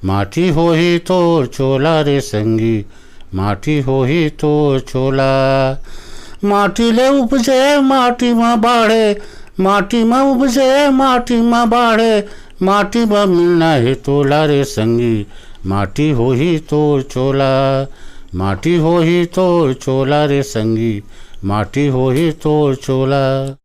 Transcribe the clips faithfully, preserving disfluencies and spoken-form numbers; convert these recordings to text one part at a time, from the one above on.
माटी होही तोर चोला रे संगी, माटी होही तोर चोला। माटी ले उपजे, माटी म बाढ़े, माटी म उपजे, माटी म बाढ़े, माटी म मिलना हे तोला रे संगी, माटी होही तोर चोला, माटी होही तोर चोला रे संगी, माटी होही तोर चोला।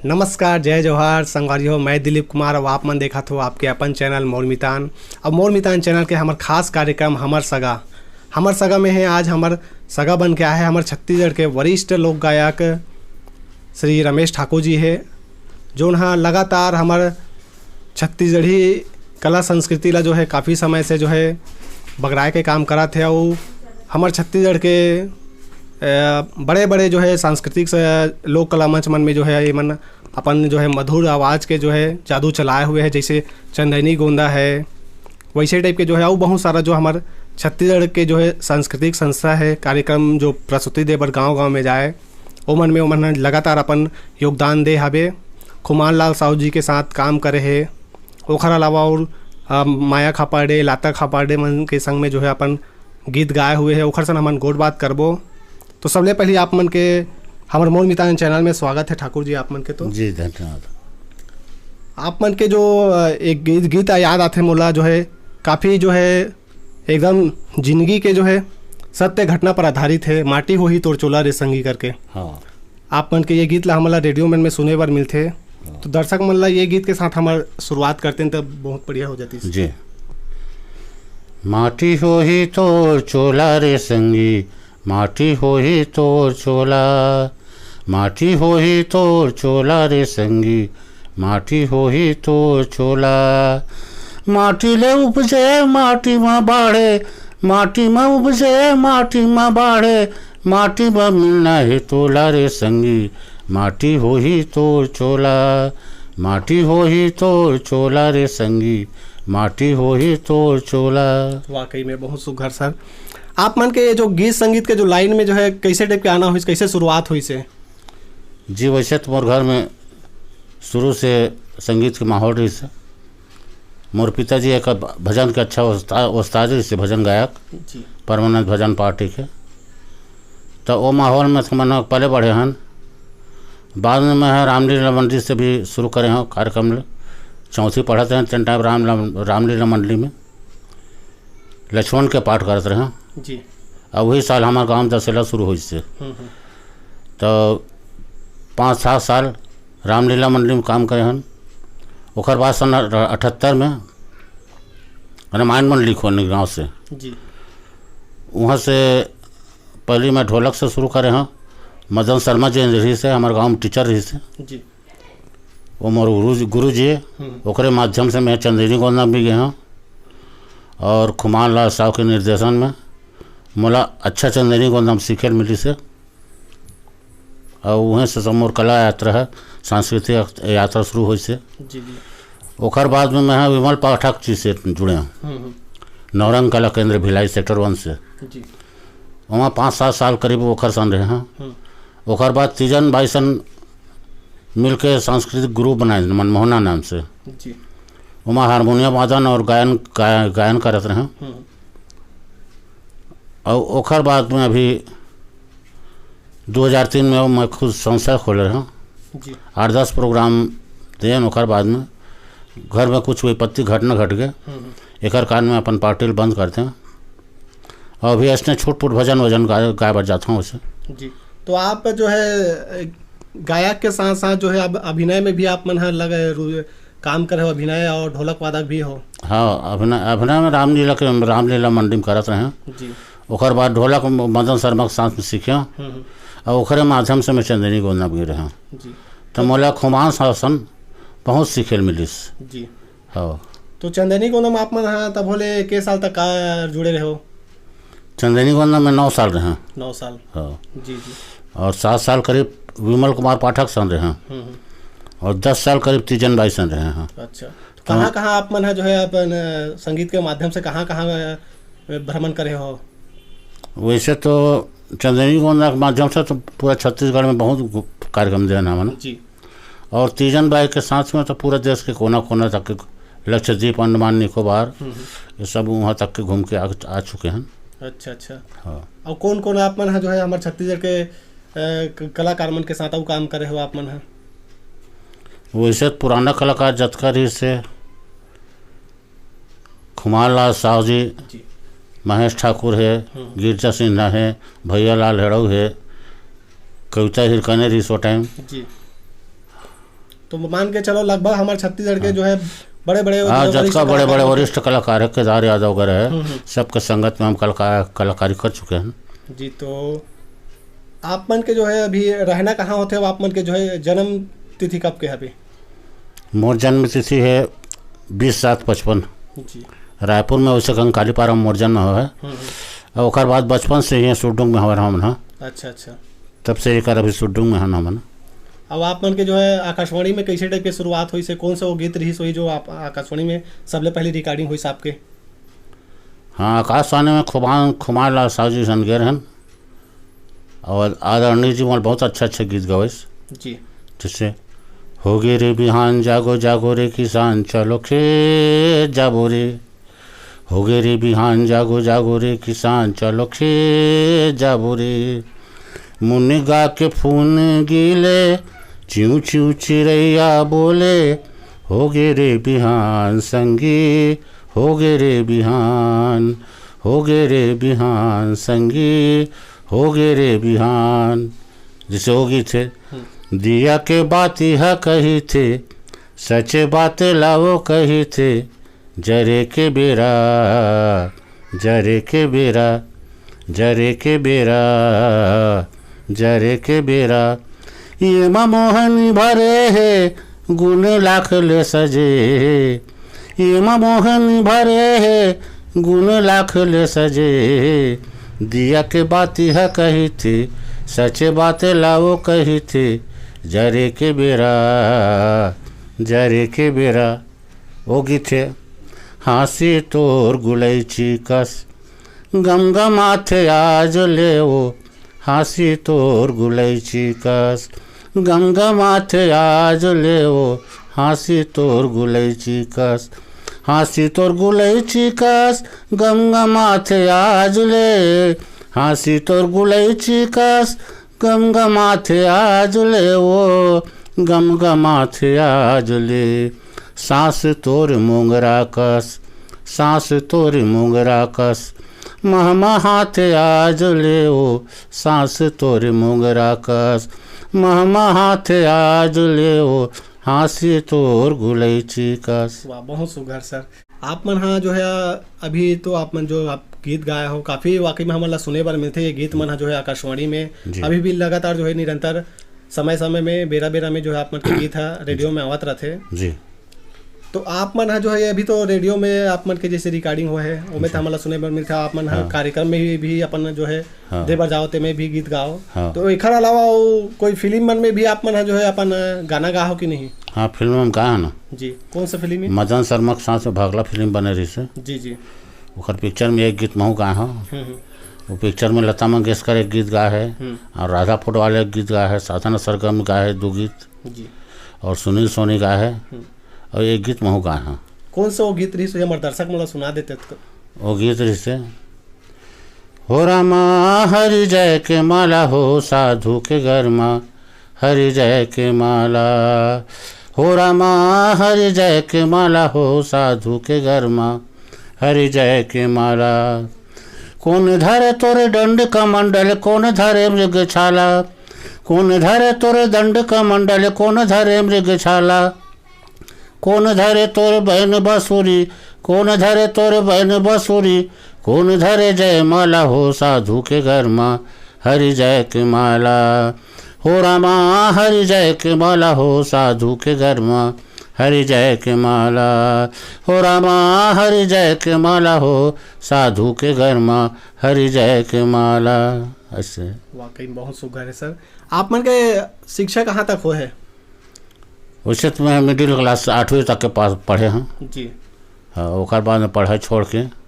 नमस्कार, जय जोहार संगवारी हो, मैं दिलीप कुमार। अब आप मन देखत हो आपके अपन चैनल मोर मितान। अब मोर मितान चैनल के हमर खास कार्यक्रम हमर सगा, हमर सगा में है। आज हमर सगा बन के आए हैं हमर छत्तीसगढ़ के वरिष्ठ लोक गायक श्री रमेश ठाकुर जी है, जोन हा लगातार हमर छत्तीसगढ़ी कला संस्कृति ला जो है काफ़ी समय से जो है बगराए के काम करत हे, अउ हमर छत्तीसगढ़ के अ, बड़े-बड़े जो है सांस्कृतिक स-, लोक कला मंच मन में जो है ये मन अपन जो है मधुर आवाज़ के जो है जादू चलाए हुए है, जैसे चंदैनी गोंदा है। वैसे टाइप के जो है अउ बहुत सारा जो हमर छत्तीसगढ़ के जो है सांस्कृतिक संस्था है, कार्यक्रम जो प्रस्तुति दे बर गांव-गांव में जाए, ओमन में ओमन ह लगातार अपन योगदान दे हवे। खुमान लाल साहू जी के साथ काम करे हे। ओखर अलावा और, अ, माया खापाड़े, लाता खापाड़े मन के संग में जो है अपन गीत गाए हुए हे। ओखर सन हमन गोठ बात करबो। तो सबले पहले आप मन के हमर मोर मितान चैनल में स्वागत है ठाकुर जी, आप मन के तो। जी, धन्यवाद। आप मन के जो, अ, एक गीत, गीत याद आथे मोला जो है, काफ़ी जो है एकदम जिंदगी के जो है सत्य घटना पर आधारित है, माटी होही तोर चोला रे संगी करके। हाँ। आप मन के ये गीत ला हमन ला रेडियो मन में सुने बर मिलथे, हाँ। तो दर्शक मन ला ये गीत के साथ हमर शुरुआत करते हैं, तब बहुत बढ़िया हो जाती। जी। माटी होही तोर चोला रे संगी, माटी होही तोर चोला, माटी होही तोर चोला रे संगी, माटी होही तोर चोला। माटी ले उपजे, माटी म बाढ़े, माटी म उपजे, माटी म बाढ़े, माटी म मिलना हे तोला रे संगी, माटी होही तोर चोला, माटी होही तोर चोला रे संगी, माटी होही तोर चोला। वाकई में बहुत सुघर सर। आप मन के ये जो गीत संगीत के जो लाइन में जो है, कैसे टाइप के आना होइस, कैसे शुरुआत होइस हे? जी, वैसे तो मोर घर में शुरू से संगीत के माहौल रहिस हे। मोर पिताजी एक भजन के अच्छा उस्ता-, उस्ताद रहिस हे, भजन गायक, जी। परमानंद भजन पार्टी के। तो वो माहौल में हमन ह पले बढ़े हन। बाद में मैं ह रामलीला मंडली से भी शुरू करे हूँ कार्यक्रम ले। चौथी पढ़त रहें तेन टाइम राम, रामलीला मंडली में लक्ष्मण के पाठ करत रहें। जी। अब वही साल हमार गांव दशहरा शुरू होइस हे। हम्म, हम्म। तो पाँच सात साल रामलीला मंडली में काम करे हन। ओकर बाद सन अठहत्तर में रामायण मंडली खोलने गांव से। जी। वहाँ से पहली मैं ढोलक से शुरू करे हूँ। मदन शर्मा जी रहिस हे, हमारे गांव में टीचर रहिस हे। जी। वो मोर गुरु जी, गुरु जी हे। हम्म। ओकरे माध्यम से मैं चंदेरी गोंदा भी गए हूँ और खुमान लाल साहू के निर्देशन में मोला अच्छा चंदेरी गोंदा में सीखे ल मिलिस हे। और वहीं से सब मोर कला यात्रा है, सांस्कृतिक यात्रा शुरू होइस हे। जी, जी। ओकर बाद में मैं ह विमल पाठक जी से जुड़े हूँ। हम्म, हम्म। नौरंग कला केंद्र भिलाई सेक्टर वन से। जी। वहाँ पाँच सात साल करीब ओखर सन रहे हैं। हम्म। ओकर बाद तीजन बाई सन मिलके सांस्कृतिक ग्रुप बनाए मनमोहना नाम से। जी। ओमा हारमोनियम वादन और गायन, गाय-, गायन करत रहे। हम्म। और ओकर बाद में अभी दो हज़ार तीन में मैं खुद संस्था खोले रहे। जी। आठ दस प्रोग्राम देन, ओकर बाद में घर में कुछ विपत्ति घटना घट गए। हम्म, हम्म। एकर कारण में अपन पार्टी ल बंद करते हैं। और अभी ऐसने छुटपुट भजन वजन गाए, गाए बर जाता हूँ वैसे। जी। तो आप जो है, ए, गायक के साथ साथ जो है, अब अभिनय में भी आप मन ह लगे रु-, काम करे हो, अभिनय और ढोलक वादक भी हो। हाँ, अभिनय, अभिनय में रामलीला के, रामलीला मंडी में करत रहे। जी। ओकर बाद ढोलक मदन शर्मा के साथ में सीखे। हम्म, हम्म। और ओकरे माध्यम से मैं चंदेरी गोंदा में गिरे हूँ। जी। तो मोला खुमान साहब सन बहुत सीखे ल मिलिस। जी। हाँ। तो चंदेरी गोंदा में आप मन ह तब होले के साल तक का जुड़े रहे हो? चंदेरी गोंदा में नौ साल रहे। नौ साल। हाँ। जी, जी। और सात साल करीब विमल कुमार पाठक सन रहे। हम्म, हम्म। और दस साल करीब तीजन बाई संग रहे हैं। अच्छा, तो कहाँ कहाँ आप मन ह जो है अपन, अ, संगीत के माध्यम से कहाँ कहाँ, अ, भ्रमण करे हो? वैसे तो चंदेरी गोंदा के माध्यम से तो पूरा छत्तीसगढ़ में बहुत गु-, कार्यक्रम देन हमन। जी। और तीजन बाई के साथ में तो पूरा देश के कोना कोना तक के, लक्षद्वीप, अंडमान निकोबार, हम्म, हम्म। ये सब वहाँ तक के घूम के आ, आ चुके हैं। अच्छा, अच्छा। हाँ। और कौन कौन आप मन ह जो है हमारे छत्तीसगढ़ के, अ, क-, कलाकार मन के साथ अउ काम करे हो आप मन ह? वैसे तो पुराना कलाकार जतका रहिस हे, खुमार लाल साहू जी, जी। महेश ठाकुर हे, हम्म। गिरजा सिन्हा हे, भैया लाल हेड़ऊ हे, कविता हिरकने रहिस ओ टाइम। जी। तो मान के चलो, लगभग हमारे छत्तीसगढ़ के हाँ। जो है बड़े-बड़े हाँ, जो वरिष्ठ जतका बड़े-बड़े कलाकार होते हैं। वरिष्ठ कलाकार है, केदार यादव वगैरह है, हम्म, हम्म। सबके संगत में हम कलाकार, कलाकारी कर चुके हैं। जी, तो आप मन के जो है अभी रहना कहाँ होते हो? आप मन के जो है जन्म तिथि कब के हवे? मोर जन्म तिथि है बीस सात पचपन। जी। रायपुर में वैसे कंकालीपारा में मोर जन्म हुआ है। हम्म, हम्म। और ओकर बाद बचपन से ही सुरडुंग में हमारा हमन हा। अच्छा, अच्छा। तब से एकर अभी सुरडुंग में हन हमन। अब आप मन के जो है आकाशवाणी में कैसे टाइप के शुरुआत होइस हे? कौन सा वो गीत रहिस होही जो आप आकाशवाणी में सबले पहले रिकॉर्डिंग होइस आपके? हाँ, आकाशवाणी में खुमान, खुमार लाल साहू जी सन गे रहन। और आदरणीय जी मोर बहुत अच्छा अच्छा गीत गवइस। जी। जैसे, "होगे रे बिहान, जागो जागो रे किसान, चलो खेत जाबो रे। होगे रे बिहान, जागो जागो रे किसान, चलो खेत जाबो रे। मुनगा के फून गिले, चिऊ चिऊ चिरैया बोले, होगे रे बिहान संगी, होगे रे बिहान, होगे रे बिहान संगी, होगे रे बिहान।" जैसे वो गीत हे, हम्म। "दिया के बाती ह कही थे, सचे बात लावो कही थे, जरे के बेरा, जरे के बेरा, जरे के बेरा, जरे के बेरा, ये मा मोहनी भरे हे, गुण लाख ले सजे हे। ये मा मोहनी भरे हे, गुण लाख ले सजे हे। दिया के बाती ह कही थे, सचे बात लावो कही थे, जरे के बेरा, जरे के बेरा।" वो गीत हे, "हाँसी तोर गुलैची कस, गमगमाथे आज ले वो, हाँसी तोर गुलैची कस, गमगमाथे आज ले वो, हाँसी तोर गुलैची कस, हाँसी तोर गुलैची कस, गमगमाथे आज ले, हाँसी तोर गुलैची कस, गमगमाथे आज ले वो, गमगमाथे आज ले। सांस तोर मोंगरा कस, सांस तोर मोंगरा कस, महमहाथे आज ले वो, सांस तोर मोंगरा कस, महमहाथे आज ले वो, हाँसी तोर गुलैची कस।" वाह, बहुत सुघर सर। आप मन हा जो है, अभी तो आप मन जो आप गीत गाए हो, काफ़ी वाकई में हमन ला सुने बर मिलथे। ये गीत मन हा जो है आकाशवाणी में जी। अभी भी लगातार जो है निरंतर समय-समय में, बेरा-बेरा में जो है आप मन के गीत हा रेडियो में आवत रथे। जी। तो आप मन हा जो है अभी तो रेडियो में आप मन के जैसे रिकॉर्डिंग होए हे, ओमे जी। तो हमन ला सुने बर मिलथे। आप मन हा हाँ। कार्यक्रम में भी, भी अपन जो है हाँ। दे बर जाओ, तेमे भी गीत गाओ। हाँ। तो एखर अलावा वो कोई फिल्म मन में भी आप मन हा जो है अपन गाना गा हो कि नहीं? हाँ, फिल्म में गाए हन ना। जी, कौन सा फिल्म है? मदन शर्मा के साथ में भागला फिल्म बने रहिस हे। जी, जी। ओकर पिक्चर में एक गीत महू गाए हन। हम्म, हम्म। वो पिक्चर में लता मंगेशकर एक गीत गाए हे हम्म। और राधा पौडवाल एक गीत गाए हे, साधना सरगम गाए हे दो गीत जी। और सुनील सोनी गाए हे हम्म। और एक गीत महू गाए हन। कौन सा वो गीत रहिस हे, हमर दर्शक मन ला सुना देते तो? वो गीत रहिस हे, "हो रामा हरि जय के माला हो साधु के गरमा, हरि जय के माला। हो रामा हरि जय के माला हो साधु के गरमा, हरि जय के माला। कौन धरे तोरे दंड कमंडल, कौन धरे मृग छाला। कौन धरे तोरे दंड कमंडल, कौन धरे मृग छाला। कौन धरे तोर बैन बसुरी, कौन धरे तोर बैन बसुरी, कौन धरे जय माला हो साधु के गरमा, हरि जय के माला। हो रामा हरि जय के माला हो साधु के गरमा, हरि जय के माला। हो रामा हरि जय के माला हो साधु के गरमा, हरि जय के माला।" ऐसे। वाकई में बहुत सुघर है सर। आप मन के शिक्षा कहाँ तक होए हे? वैसे तो मैं मिडिल क्लास आठवीं तक के पास पढ़े हँव। जी। हाँ, ओकर बाद में पढ़ाई छोड़ के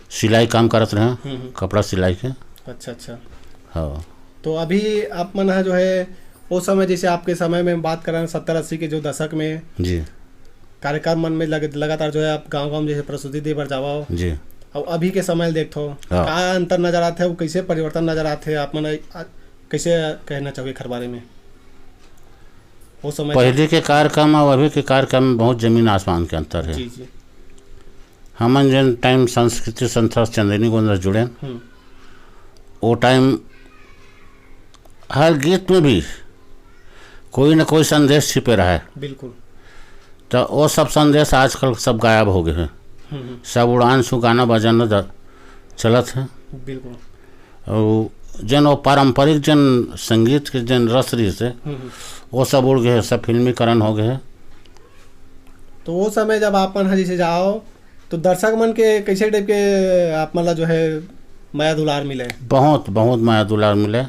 सिलाई काम करत रहें, हम्म, हम्म। कपड़ा सिलाई के। अच्छा, अच्छा। हाँ। तो अभी आप मन ह जो है, वो समय, जैसे आपके समय में बात करन, सत्तर अस्सी के जो दशक में जी। कार्यक्रम मन में लग-, लगातार जो है आप गाँव-गाँव में जैसे प्रस्तुति दे बर जावव, जी। अउ अभी के समय ल देखथव, हाँ। का अंतर नजर आथे अउ कैसे परिवर्तन नजर आथे, आप मन आ-, कैसे कहना चाहहू एखर बारे में? वो समय पहली के कार्यक्रम अउ अभी के कार्यक्रम में बहुत जमीन आसमान के अंतर हे। जी, जी। हमन जेन टाइम संस्कृति संस्था चंदैनी गोंदा से जुड़ेन, हम्म। वो टाइम हर गीत में भी कोई न कोई संदेश छिपे रहय। बिल्कुल। तो वो सब संदेश आजकल सब गायब हो गए हैं। हम्म, हम्म। सब उड़ान सु गाना बजाना द-, चलत है। बिल्कुल। अउ जेन वो पारंपरिक जेन संगीत के जेन रस रहिस हे, हम्म, हम्म। वो सब उड़ गए, सब फिल्मीकरण हो गए। तो वो समय जब आप मन ह जैसे जाओ, तो दर्शक मन के कैसे टाइप के आप मन ला जो है मया दुलार मिले? बहुत, बहुत मया दुलार मिले।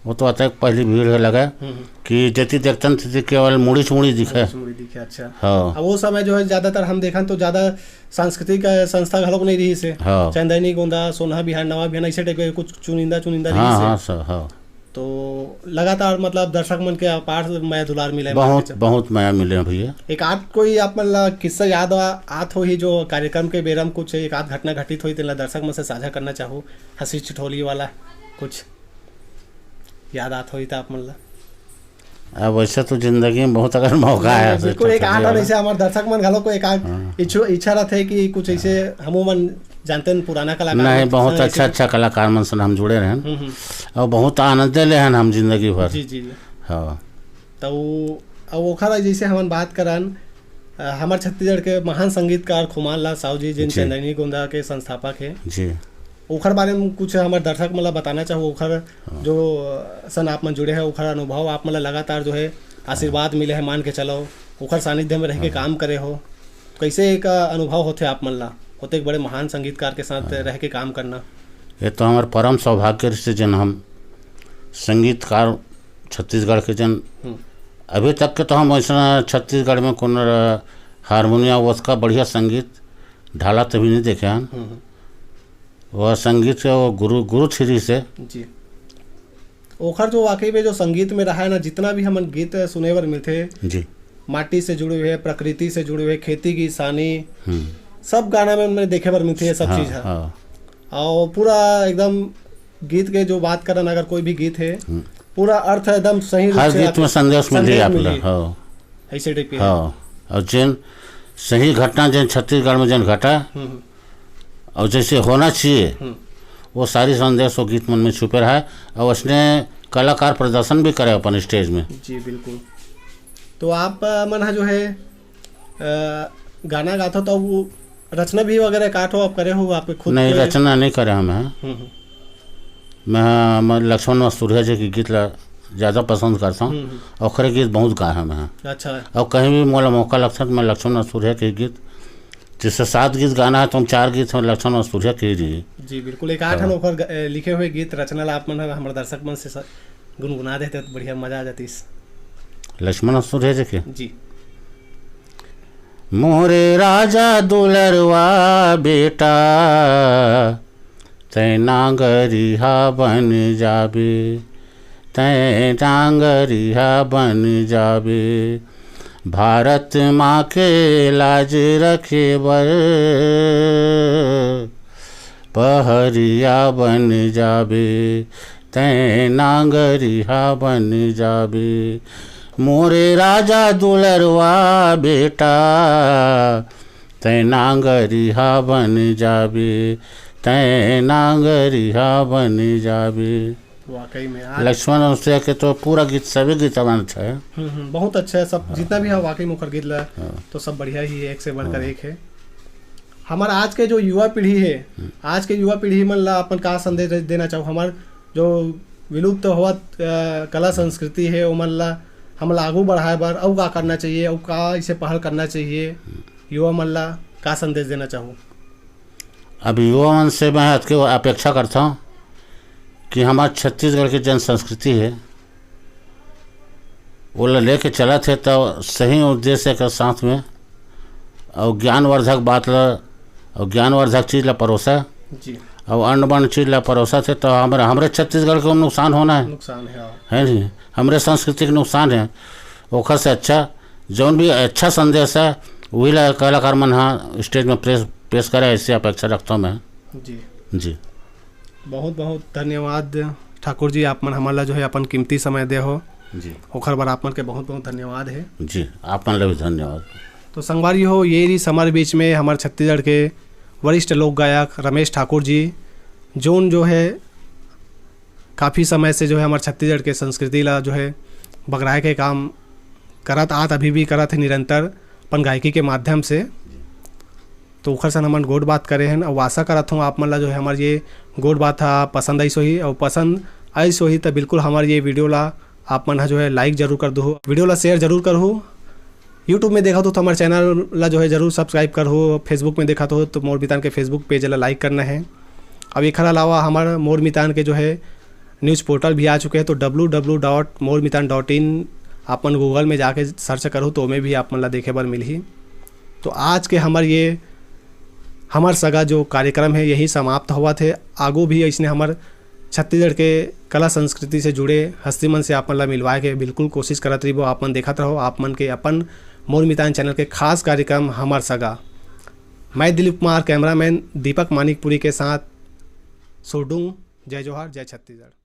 वो तो अतेक पहली भीड़ हे लगे हम्म, हम्म। कि जेती देखतन तेती केवल मुड़ीच मुड़ी दिखे। मुड़ीच मुड़ी दिखे, अच्छा। हाँ। अब वो समय जो है ज्यादातर हम देखन तो ज्यादा सांस्कृतिक, अ, संस्था घलोक नहीं रहिस हे। हाँ। चंदैनी गोंदा, सोनहा बिहान, नवा बिहान, ऐसे टाइप के कुछ चुनिंदा, चुनिंदा हाँ, रहिस हे। हाँ, सर, हाँ। तो लगातार मतलब दर्शक मन के अपार मया दुलार मिले बहुत, मार्केट से। बहुत मया मिले भैया। एक आध कोई आप मन ला किस्सा याद आ-, आत होही जो कार्यक्रम के बेरा में कुछ एक आध घटना घटित होही, तेला दर्शक मन से साझा करना चाहू, हंसी ठिठोली वाला कुछ याद आत होही त आप मन ला? अब वैसे तो जिंदगी में बहुत अगर मौका नहीं, है, नहीं, तो बिल्कुल, एक चलिए आध वाला। ऐसे हमारे दर्शक मन घलो को एक आध हाँ। इच्छु-, इच्छा रहते कि कुछ ऐसे हाँ। हमू मन जानते हैं पुराना कलाकार नहीं, मन, बहुत ऐसे अच्छा, कुछ अच्छा कलाकार मन से हम जुड़े रहन हम्म, हम्म। और बहुत आनंद ले हन हम जिंदगी भर। जी, जी, जी। हाँ। तो अब ओखर जैसे हमन बात करन, अ, हमर छत्तीसगढ़ के महान संगीतकार खुमान लाल साहू जी, जिन जी। चंदैनी गोंदा के संस्थापक हे। जी। ओखर बारे में कुछ हमर दर्शक मन ला बताना चाहू, ओखर हाँ। जो, अ, सन आप मन जुड़े हे, ओखर अनुभव आप मन ला लगातार जो है आशीर्वाद मिले हे, मान के चलो, ओखर सानिध्य में रह के हाँ। काम करे हो, कैसे एक, अ, अनुभव होथे आप मन ला, ओतेक बड़े महान संगीतकार के साथ हाँ। रह के काम करना? ये तो हमर परम सौभाग्य रहिस हे, जेन हम संगीतकार छत्तीसगढ़ के जेन हम्म। अभी तक के तो हम ऐसा छत्तीसगढ़ में कोनो हारमोनिया, ओतका बढ़िया संगीत ढाला तभी नहीं देखे हन। हम्म, हम्म। वह संगीत के वो गुरु, गुरु श्री से जी। ओखर जो वाकई में जो संगीत में रहा है ना, जितना भी हमन गीत सुने बर मिलथे, जी। माटी से जुड़े हुए, प्रकृति से जुड़े हुए, खेती किसानी, हम्म। सब गाना में हमन देखे बर मिलथे ये सब हाँ, चीज है। हाँ। और पूरा एकदम गीत के जो बात करन, अगर कोई भी गीत है, हम्म। पूरा अर्थ एकदम सही रूप हर से गीत आके में संदेश मिलही संदेश आप ला, मिलही। हाँ। ऐसे टाइप के। हाँ। और जेन सही घटना, जेन छत्तीसगढ़ में जेन घटा, हम्म, हम्म। और जैसे होना चाहिए, हम्म। वो सारी संदेश वो गीत मन में छुपे रहा है। और उसने कलाकार प्रदर्शन भी करे अपन स्टेज में। जी, बिल्कुल। तो आप, अ, मन ह जो है, अ, गाना गाथो तो वो रचना भी वगैरह काट हो आप करे हो, आप खुद नहीं, के? रचना नहीं करे हम हैं। हम्म, हम्म। मैं, मैं लक्ष्मण मस्तुरिया जी के गीत ला ज्यादा पसंद करता हूँ। हम्म, हम्म। ओखरे गीत बहुत गाए हैं मैं। अच्छा। और कहीं भी मोला मौका लगता है तो मैं लक्ष्मण मस्तुरिया के गीत, जैसे सात गीत गाना है तो हम चार गीत हम लक्ष्मण मस्तुरिया के ही रही। जी, बिल्कुल। एक आठ हाँ। हम ओकर ग-, ए, लिखे हुए गीत रचना ला आप मन ह-, हमर दर्शक मन से स-, गुनगुना देते तो बढ़िया मजा आ जातीस। लक्ष्मण मस्तुरिया जी के? जी। मोरे राजा दुलरवा बेटा, तैं नांगरिहा बन जाबे, तैं नांगरिहा बन जाबे। भारत माँ के लाज रखे बर पहरिया बन जाबे, तैं नांगरिहा बन जाबे। मोरे राजा दुलरवा बेटा, तैं नांगरिहा बन जाबे, तैं नांगरिहा बन जाबे। वाकई में आज लक्ष्मण मस्तुरिया के तो पूरा गीत, सभी गीत हमारे अच्छा है। हम्म, हम्म, बहुत अच्छा है। सब जितना भी है वाकई में ओकर गीत ला, हाँ। तो सब बढ़िया ही है, एक से बढ़कर हाँ। एक है। हमार आज के जो युवा पीढ़ी है, हम्म। आज के युवा पीढ़ी मन ला अपन का संदेश दे-, देना चाहो? हमार जो विलुप्त होवत, अ, कला संस्कृति है, ओमन ला हमन ला आगू बढ़ाए बर अउ का करना चाहिए, अउ का इसे पहल करना चाहिए? हम्म। युवा मन ला का संदेश देना चाहो? अब युवा मन से मैं अतके अपेक्षा करता हूँ कि हमार छत्तीसगढ़ के जन संस्कृति है, ओला लेके चलत हे, त सही उद्देश्य के साथ में, अउ ज्ञानवर्धक बात ला, अउ ज्ञानवर्धक चीज ला परोसा, जी। अउ अन्न बन्न चीज ला परोसा थे, त हमरे, हमरे छत्तीसगढ़ के नुकसान होना है, नुकसान है, हाँ। है नहीं? हमरे संस्कृति के नुकसान है। ओखर से अच्छा, जौन भी अच्छा संदेश है, वही ला कलाकार मन हा स्टेज में प्रेस, पेश करे, ऐसी अपेक्षा रखता हूँ मैं। जी। जी। बहुत बहुत धन्यवाद ठाकुर जी, आप मन हमन ला जो है अपन कीमती समय दे हो, जी। ओखर बर आप मन के बहुत बहुत धन्यवाद है। जी, आप मन ला भी धन्यवाद। तो संगवारी हो, ये रही हमर बीच में हमर छत्तीसगढ़ के वरिष्ठ लोक गायक रमेश ठाकुर जी, जोन जो है काफ़ी समय से जो है हमर छत्तीसगढ़ के संस्कृति ला जो है बगराए के काम करत आत, अभी भी करत है निरंतर अपन गायकी के माध्यम से। तो ओखर सन हमन गोठ बात करे हन, अउ आशा करत हूँ आप मन ला जो है हमर ये गोठ बात हा पसंद आइस होही, अउ पसंद आइस होही त बिल्कुल हमर ये वीडियो ला आप मन हा जो है लाइक जरूर कर दो, वीडियो ला शेयर जरूर करहू। YouTube में देखत हो तो हमर चैनल ला जो है जरूर सब्सक्राइब करहू, Facebook में देखत हो तो मोर मितान के Facebook पेज ला लाइक करना है। अब एखर अलावा हमर मोर मितान के जो है न्यूज़ पोर्टल भी आ चुके हैं, तो डब्ल्यू डब्ल्यू डॉट मोर मितान डॉट इन आप मन गूगल में जाके सर्च करहू तो ओमे भी आप मन ला देखे बर मिलही। तो आज के हमर ये हमर सगा जो कार्यक्रम है यही समाप्त होवत है। आगू भी ऐसने हमर छत्तीसगढ़ के कला संस्कृति से जुड़े हस्ती मन से आप मन ला मिलवाए के बिल्कुल कोशिश करत रहिबो। आप मन देखत रहो, आप मन के अपन मोर मितान चैनल के खास कार्यक्रम हमर सगा। मैं दिलीप कुमार, कैमरामैन दीपक मानिकपुरी के साथ सोडूंग। जय जोहार, जय छत्तीसगढ़।